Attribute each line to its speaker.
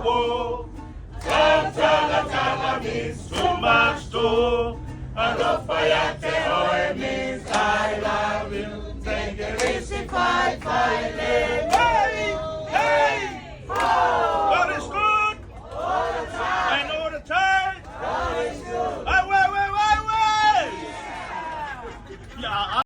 Speaker 1: war. Tala tala means too much to. Alofa ia te oe means I love you. Take it easy, fight, fight.